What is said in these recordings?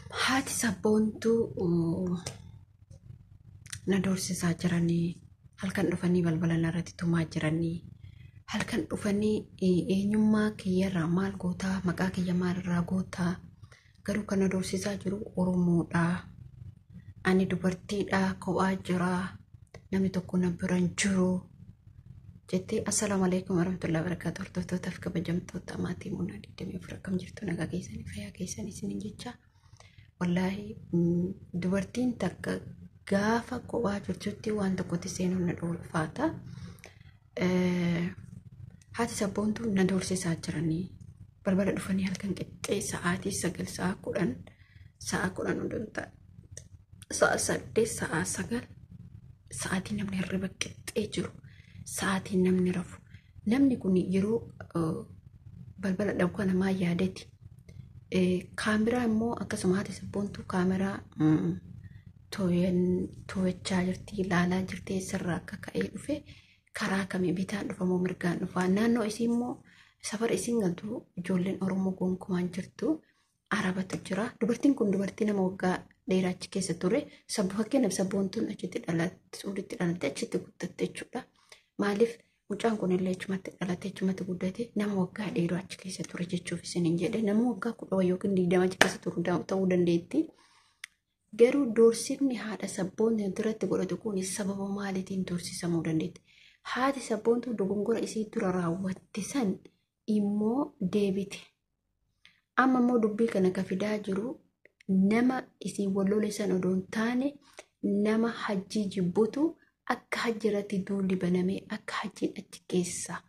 Haati sabboontuu na doorsisaa jiranii, halkan dhufanii balbala narratti tumaa jiranii, halkan dhufanii eenyummaa kiyyarraa maal gootaa, maqaa kiyya maalirraa gootaa, garuu kan na doorsisaa jiru Oromoodha. Ani dubartiidha, kophaa jira, namni tokko na bira hin jiru jettee. Assalaamu alaikum warahmatullahi wabarakatuh. Hordoftootaaf kabajamtoota maatii Munaa 24, akkam jirtu? Nagaa keessanii, fayyaa keessanii isiniin jecha. Wallaahi dubartiin takka gaafa kophaa jirtutti waan tokkotti seenuun na ulfaata. Haati sabboontuu na doorsisaa jiranii, balbala dhufanii halkan qixxee sa'aatii 9, sa'a 10, sa'a 10 odoo hin taane sa'a 8, sa'a 9, sa'aatii namni hirriba qixxee jiru, sa'aatii namni rafu. Namni kun yeroo balbala dhabu kana maal yaadeti? Kaameraa immoo akkasuma haati sabboontuu kaameraa too'achaa jirti, ilaalaa jirti, eessarraa akka ka'ee dhufe, karaa kamii bitaan dhufa moo mirgaan dhufa. Naannoo isii immoo safara isiin galtu ijoolleen Oromoo gonkumaan jirtu, Arabatu jira. Dubartiin kun dubartii nama waggaa dheeraa achi keessa ture. Fakkeenyaaf sabboontuun achitti dhalatte, Suuditti dhalatte, achitti guddatte jechuudha. Maaliif mucaan kun illee achumatti dhalate, achumatti guddate, nama waggaa dheeraa achi keessa ture jechuuf isiniin jedhe, nama waggaa 10 yookiin 20 achi keessa turu ta'uu dandeetti. Garuu doorsifni haadha sabboontuu duratti godhatu kun sababa maaliitiin doorsisamuu dandeetti? Haati sabboontuu dogongora isii dura raawwatte san immoo deebite. Amma immoo dubbii kana ka fidaa jiru nama isiin wal lole san odoo hin taane, nama hajjii jibbutu akka hajji irratti duulli banamee, akka hajjiin achi keessa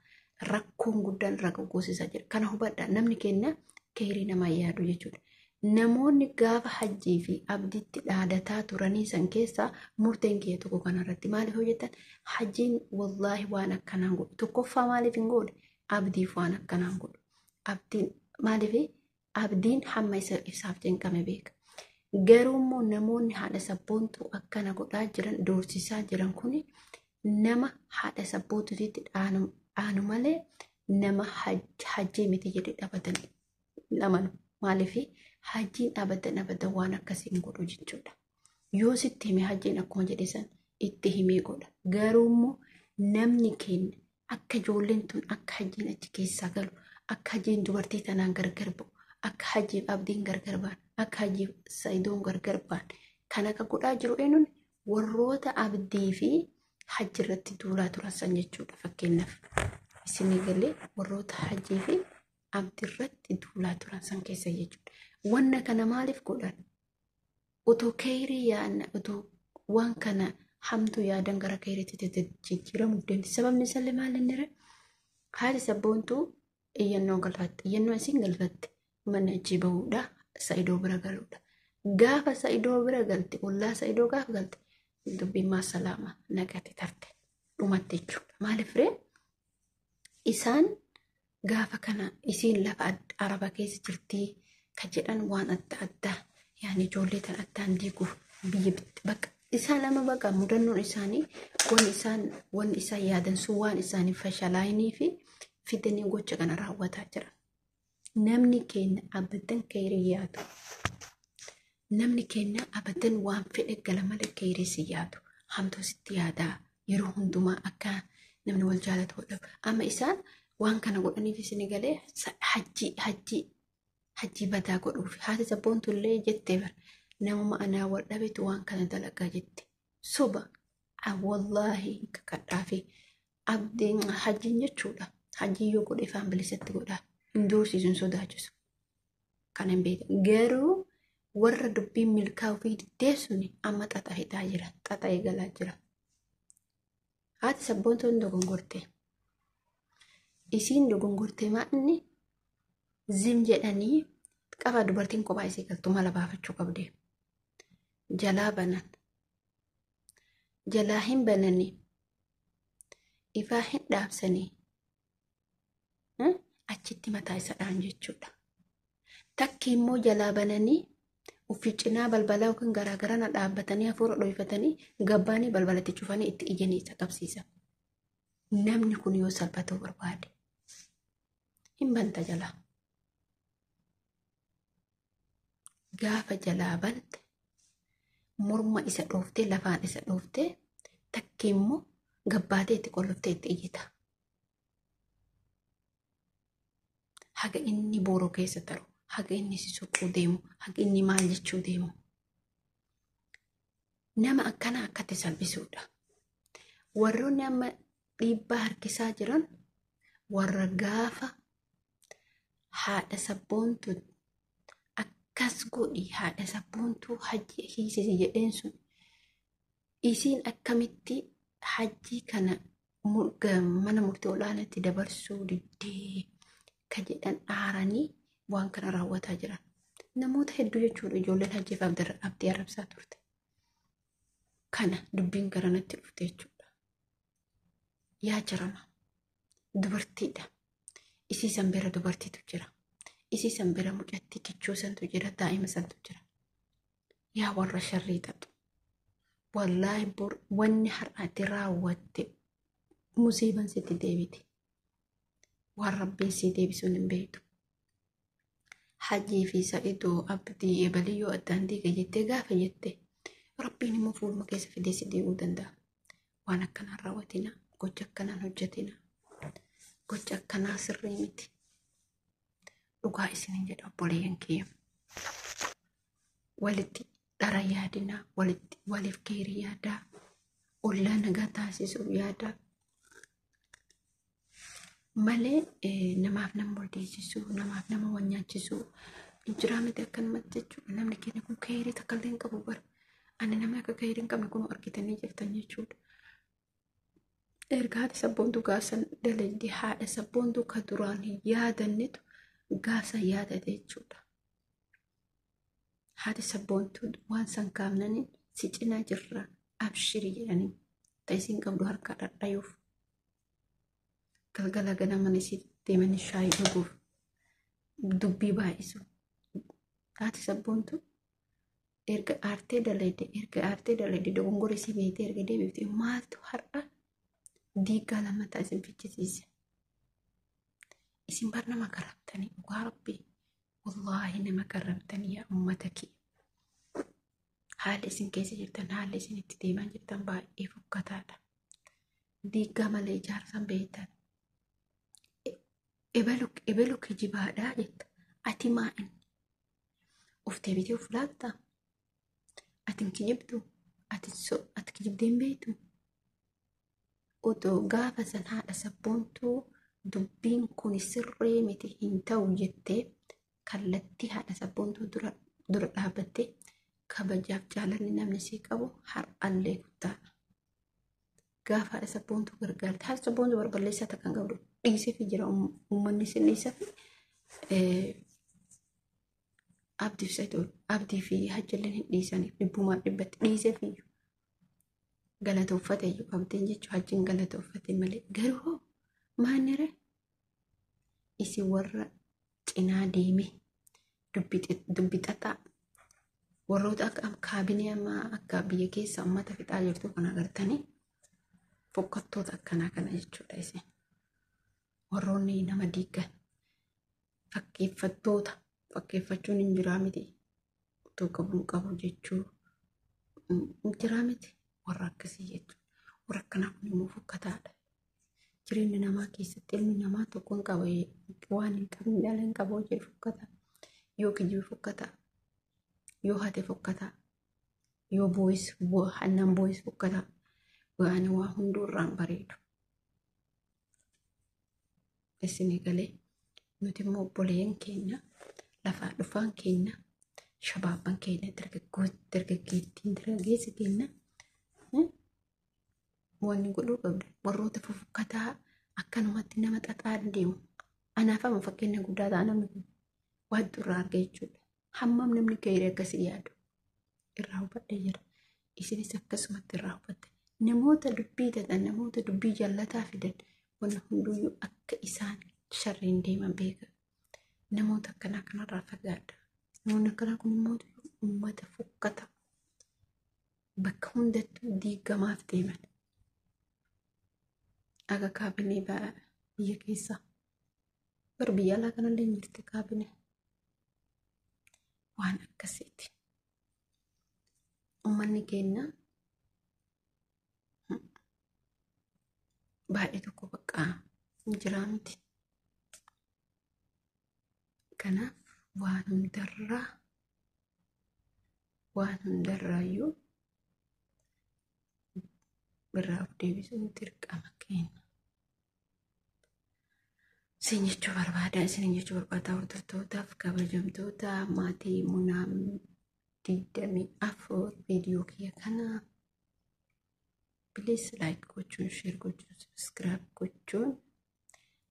rakkoon guddaan irra gaggoosisaa jira. Kana hubadhaa, namni keenya keerii namaa yaadu jechuudha. Namoonni gaafa hajjii fi abdiitti dhaadataa turanii san keessaa murteen kiyya tokko kanarratti maaliif hojjetan? Hajjiin wallaahi waan akkanaan godhu. Tokkoffaa maaliif hin godhe? Abdiif waan akkanaan godhu. Abdiin maaliif? Abdiin hamma isa isaaf cinqame beeka. Garuu immoo namoonni haadha sabboontuu akkana godhaa jiran, doorsisaa jiran kun nama haadha sabboontuutitti dhaanu malee nama hajjii miti jedhee dhaabatan amanu. Maaliif? Hajjiin abadan abadan waan akkasii hin godhu jechuudha. Yoo sitti hime hajjiin akkuma jedhe san itti himee godha. Garuu immoo namni keenya akka ijoolleen tun, akka hajjiin achi keessaa galu, akka hajjiin dubartii tanaan gargar ba'u, akka hajjiif abdiin gargar ba'an, akka hajjiif sa'idoon gargar ba'an kan akka godhaa jiru eenyuun? Warroota abdii fi hajji irratti duulaa turan san jechuudha. Fakkeenyaaf isinii galee, warroota hajjii fi abdii irratti duulaa turan san keessa jechuudha. Wanna kana maaliif godhan? Otoo keerii yaadna, otoo waan kana hamtuu yaadan gara keeriitti jijjiiramuuf deemti. Sababni isaallee maal inni ree? Haati sabboontuu iyyannoo galfatte. Iyyannoo isiin galfatte mana achii bahuudha. Sa'idoo bira galuudha. Gaafa Sa'idoo bira galte, ollaa Sa'idoo gaafa galte, dubbiin maa salaama nagate tarte, dhumatte jechuudha. Maaliif ree? Isaan gaafa kana isiin lafa Araba keessa jirtii ka jedhan waan adda addaa, yaani ijoollee tan addaan diiguuf biyya bakka isaan amma bakka mudannoon isaanii wanni isaan yaadan sun waan isaanii fashalaayinii fi fidanii gocha kana raawwataa jiran. Namni keenya abadan keerii yaadu. Namni keenya abadan waan fedhe gala malee keerii si yaadu. Hamtuu sitti yaadaa yeroo hundumaa akka namni wal jaalatu godhamu. Amma isaan waan kana godhaniif isin galee hajjii hajjii hajjii badaa godhuuf. Haati sabboontullee jettee bara namuma anaa wal dhabetu waan kana dalagaa jette. Soba, wallaahi kakadhaafi abdiin hajjiin jechuudha. Hajjiin yoo godhe ifaan bilisatti godhaa. Hin doorsisu, hin sodaachisu. Kana hin beekan. Garuu warra dubbiin milkaa'uu fi diddee suni amma xaxa hidhaa jira. Xaxa eegalaa jira. Haati sabboontuun dogongorte. Isiin dogongorte maa'inni zim jedhanii qaba, dubartiin kophaa isii galtu mala baafachuu qabdi. Jalaa banan. Jalaa hin bananii. Ifaa hin dhaabsanii. Achitti mataa isa dhaan jechuudha. Takki immoo jalaa bananii ofii cinaa balbalaa yookiin garaagarana dhaabbatanii hafuura dho'ifatanii gabbaanii balbalatti cufanii itti iyyanii isa qabsiisan. Namni kun yoo salphatuu barbaade hin banta jalaa. Gaafa jalaa bante morma isa dhooftee lafaan isa dhooftee takkee immoo gabbaatee itti qolloftee itti iyyita. Haga inni booroo keessa taru, haga inni si soquu deemu, haga inni maal jechuu deemu. Nama akkana akkatti salphisuudha. Warroonni amma dhiibbaa harkisaa jiran warra gaafa haadha sabboontu akkas godhi haadha sabboontuu hajji hiisisi jedheen sun isiin akkamitti hajjii kana mana murtii olaanaatti dabarsuu diddee ka jedhan aaranii waan kana raawwataa jiran. Namoota hedduu jechuudha ijoolleen hajjiif abdii arrabsaa turte. Kana dubbiin gara natti dhufte jechuudha. Yaa jirama dubartiidha. Isii san bira dubartiitu jira. Isii san bira mucattii kichuu santu jira daa'ima santu jira. Yaa warra sharrii xaxu. Wallaahi bor wanni har'aatti raawwatte musiiban sitti deebiti. Waan rabbiin sii deebisuun hin beektu. Hajjii fi Sa'idoo abdii ebaliyyoo addaan diiga jettee gaafa jette rabbiin immoo fuuluma keessa fidee si diiguu danda'a. Waan akkanaan raawwatina, gocha akkanaan hojjetina. Gocha akkanaa sirrii miti. Dhugaa isiniin jedha obboleeyyan kiyya. Walitti dhara yaadinaa, walitti waliif keerii yaadaa, ollaa nagaa taasisuuf yaadaa. Malee namaaf nama wal dhiisisuu, namaaf nama wal nyaachisuu jiraa miti akkanumatti jechuudha. Namni keenya kun keerii takka illee hin qabu bara. Ani namni akka keerii hin qabne kun argitanii jirtan jechuudha. Erga haati sabboontuu gaafsan dalagde haadha sabboontuu ka duraan hin yaadannetu gaafsan yaadate jechuudha. Haati sabboontuu waan san kaafnaniin si cinaa jirra abshirii jedhanii ta isiin qabdu harkaa dhadhayuuf. Galgala ganama isii deemanii shaayii dhuguuf dubbii baay'isu. Haati sabboontuu erga aartee dalagde erga aartee dalagde dogongora isii beektee erga deebifte maaltu har'a diigaa lammataa isin fichisiise. Isin bar nama karramtanii dhugaa rabbii wallaahi nama karramtanii yaa uummata kee. Haalli isin keessa jirtan haalli isin itti deemaa jirtan baay'ee fokkataadha. Diigaa malee ijaarsan beektan. Ebelu kijibaadhaa jetta. Ati maa inni? Of deebitee of laaltaa? Ati hin kijibdu? Ati kijibdee hin beektu? Otoo gaafa san haadha sabboontuu dubbiin kun sirrii miti hin ta'u jettee kallattii haadha sabboontuu dura dhaabbattee kabajaaf jaalalli namni sii qabu har'allee guddaadha. Gaafa haadha sabboontuu gargaarte haadha sabboontuu barballeessaa takka hin qabdu dhiisee fi jira uummanni sin dhiisa fi abdiif Sa'idoon abdii fi hajjalleen hin dhiisaniif dhibbumaan dhibbatti dhiisee fi galatoofate iyyuu abdiin jechuun hajjiin galatoofate malee garuu maannire isin warra cinaa deeme dubbi xaxaa warroota akka kaabinee ammaa akka biyya keessa uummata fixaa jirtu kan agartanii fokkattoota akkanaa kana jechuudha isin warroonni nama diigan fakkeeffattoota fakkeeffachuun hin jiraa miti utuu qabuun qabu jechuu hin jiraa miti warra akkasii jechuudha warra akkanaa kun immoo fokkataadha. Jireenya namaa keessatti ilmi namaa tokko hin qaba waan hin qabne dhala hin qabu jedhu fokkataa yoo kijibe fokkataa yoo hate fokkataa yoo boo'is hannaan boo'is fokkataa waan waa hunduu irraan bareedu. Isin galee nuti immoo obboleeyyan keenya lafaa dhufaan keenya shabaabban keenya dargaggeettiin dargaggeessi keenya wanni godhuu qabdu warroota fofokkataa akkanumatti nama xaxaa deemu. Anaaf amma fakkeenya guddaa ta'a namni kun waantu irraa arga jechuudha. Hammam namni gahee akkasii yaadu irraa hubadhee jira. Isinis akkasumatti irraa hubatte. Namoota dubbii xaxan namoota dubbii jallataa fidan wanna hunduyyuu akka isaan sharriin deeman beeka. Namoota akkanaa kanarraa fagaadha. Namoonni akkanaa kun immoo uummata fokkata. Bakka hundattuu diigamaaf deeman. Akka kaabinee biyya keessaa. Bar biyya alaa kanallee hin jirti kaabinee. Waan akkasiiti. Uummanni keenya baay'ee tokko bakka jiraa miti. Kanaaf waan hundarraa waan hundarraayyuu irraa of deebisuun dirqama keenya. Isin jechuu barbaada, isin jechuu barbaada hordoftootaaf kabajamtoota maatii Munaa 24 viidiyoo kiyya kana please like gochuun, share gochuun, subscribe gochuun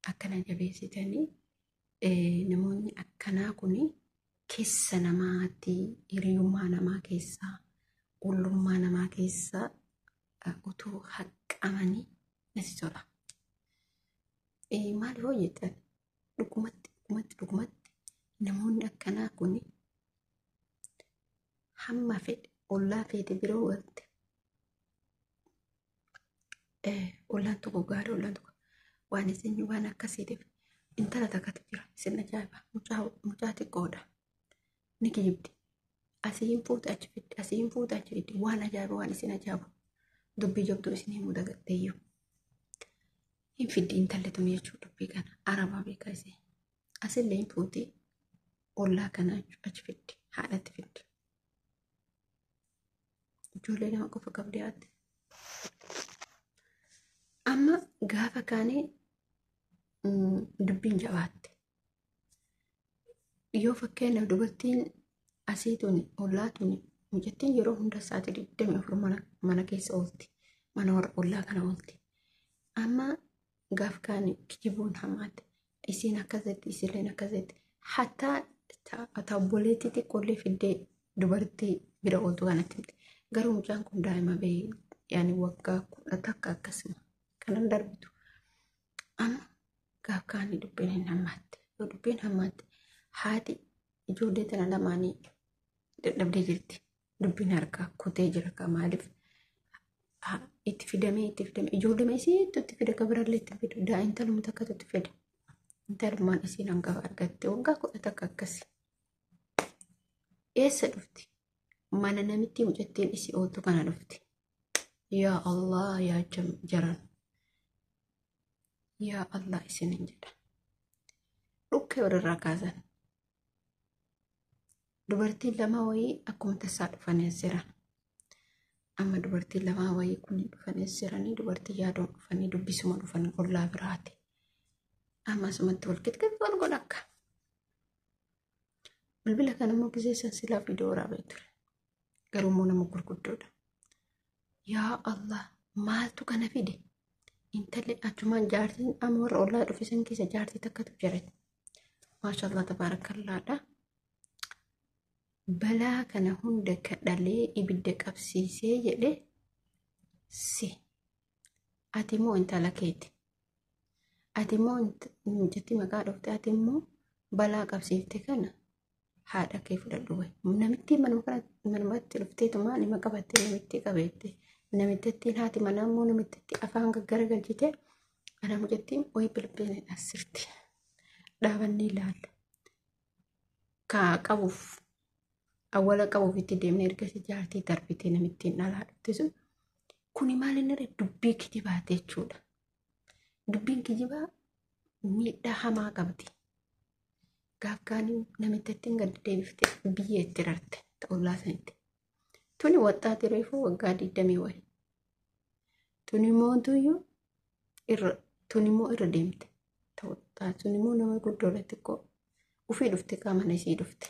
akkana jabeessitanii namoonni akkanaa kun keessa namaatti hiriyummaa namaa keessaa ollummaa namaa keessaa utuu haqqamanii natti tola. Maal yoo jettan dhugumatti dhugumatti dhugumatti namoonni akkanaa kun hamma fedhe ollaa feete biroo galte ollaan tokko gaarii ollaan tokko waan isin waan akkasiitiif intala takkatu jira isin ajaa'iba mucaa xiqqoodha ni kijibdi asiin fuute achi fiddi asiin fuute achi fiddi waan ajaa'iba waan isin ajaa'ibu dubbii jabduu isin himuu dagatteeyyuu hin fiddi intalli tun jechuudha dubbii kana arabaa beekaa isee asillee hin fuuti ollaa kana achi fiddi haadhatti fiddi ijoollee nama qofa qabdi haati. Amma gaafa kaanii dubbiin jabaatte. Yoo fakkeenyaaf dubartiin asii tuni ollaa tuni mucattiin yeroo hunda sa'aatii 24 mana keessa oolti. Mana warra ollaa kana oolti. Amma gaaf kaanii kijibuun hamaate. Isiin akkasitti isiilleen akkasitti. Hattaa obboleettii xiqqoollee fiddee dubartii bira ooltu kanatti himte. Garuu mucaan kun daa'ima ba'ee yaani waggaa 11 akkasuma kanan darbitu. Amma gaaf kaanii dubbiin hin hammaatte. Yoo dubbiin hammaatte haati ijoollee tana lamaanii dadhabdee jirti. Dubbiin harkaa kutee jira ka maaliif itti fidamee itti fidamee ijoollee isiitu itti fida ka birallee itti fidu daa'imtaluma takkatu itti fida. Intalummaan isiin hangafa argatte waggaa 11 akkasi. Eessa dhufti? Mana namitti mucattiin isii ooltu kana dhufti. Yaa Allah yaa jaran. Yaa Allah isinin jedha. Dhukkee walirraa kaasan. Dubartiin lama wayii akkuma tasaa dhufanii as jiran. Amma dubartiin lama wayii kun dhufanii as jiranii dubartii yaadoon dhufanii dubbisuma dhufanii ollaa biraati. Amma asumatti wal qixxee wal godha akka. Bilbila kana immoo gizeessan silaa viidiyoo waraabee ture. Garuu immoo nama gurguddoodha. Yaa Allah maaltu kana fide? Intalli achumaan jaartiin amma warra ollaa dhufe san keessa jaartii takkatu jira. Maashaallah tabaarakallaadha. Balaa kana hunda kadhalee ibidda qabsiisee jedhe si. Ati immoo intala keeti. Ati immoo mucattii maqaa dhufte ati immoo balaa qabsiifte kana haadha kee fudhadhu wayi. Namittii manumatti dhufteetumaa nima qabattee namittii qabeette. Namittiin haati manaa immoo namittitti afaan gaggaragalchite ana mucattiin wayii bilbileen asirti. Dhaabannee ilaalla. Kaa qabuuf awwala qabuuf itti deemnee ergasii jaartii darbitee namittiin dhalaa dhufte sun kuni maal inni irra dubbii kijibaate jechuudha. Dubbiin kijibaa miidhaa hamaa qabdi. Gaaf kaanii namittiin gad deebiftee biyya itti rarte ta'ullaa sanitti. Tuni waxxaati reefuu waggaa 20 wayi. Tuni immoo tuyyuu irra tuni immoo irra deemte. Ta'ullaa tuni immoo nama guddoodha xiqqoo. Ufii dhufte qaamana isii dhufte.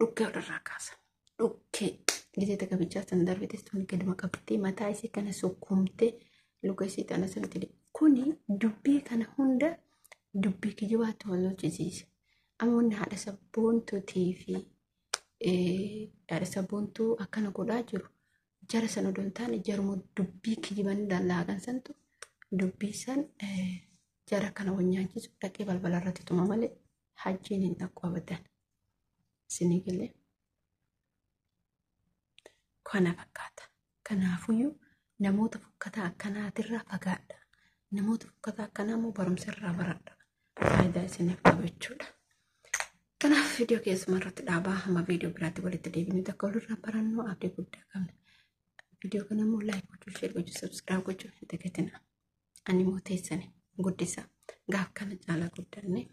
Dhukkee walirraa kaasa. Dhukkee gisee takka bichaa san darbites tuni gaduma qabdee mataa isii kana sukkuumtee luka isii tana sanatti. Kuni dubbii kana hunda dubbii kijibaatti wal lolchisiise. Amma wanni haadha sabboontuutii fi haadha sabboontuu akkana godhaa jiru jara sana odoo hin taane jaruma dubbii kijiban laaqan santu dubbii san jara kana wal nyaachisu dhaqee balbala irratti tuma malee hajjiin hin dhaqu abadan. Isinii galee kana fakkaata. Kanaafuyyuu namoota fokkataa akkanaatirraa fagaadha. Namoota fokkataa akkanaa immoo barumsa irraa baradha. Faayidaa isiniif qaba jechuudha. Kanaaf viidiyoo keessuma irratti dhaabaa hamma viidiyoo biraatti walitti deebinu takka walirraa barannoo abdii guddaa qabna. Viidiyoo kana immoo like gochuu, share gochuu, subscribe gochuu hin dagatinaa. Ani immoo teessani guddisa. Gaaf kana caalaa guddanne.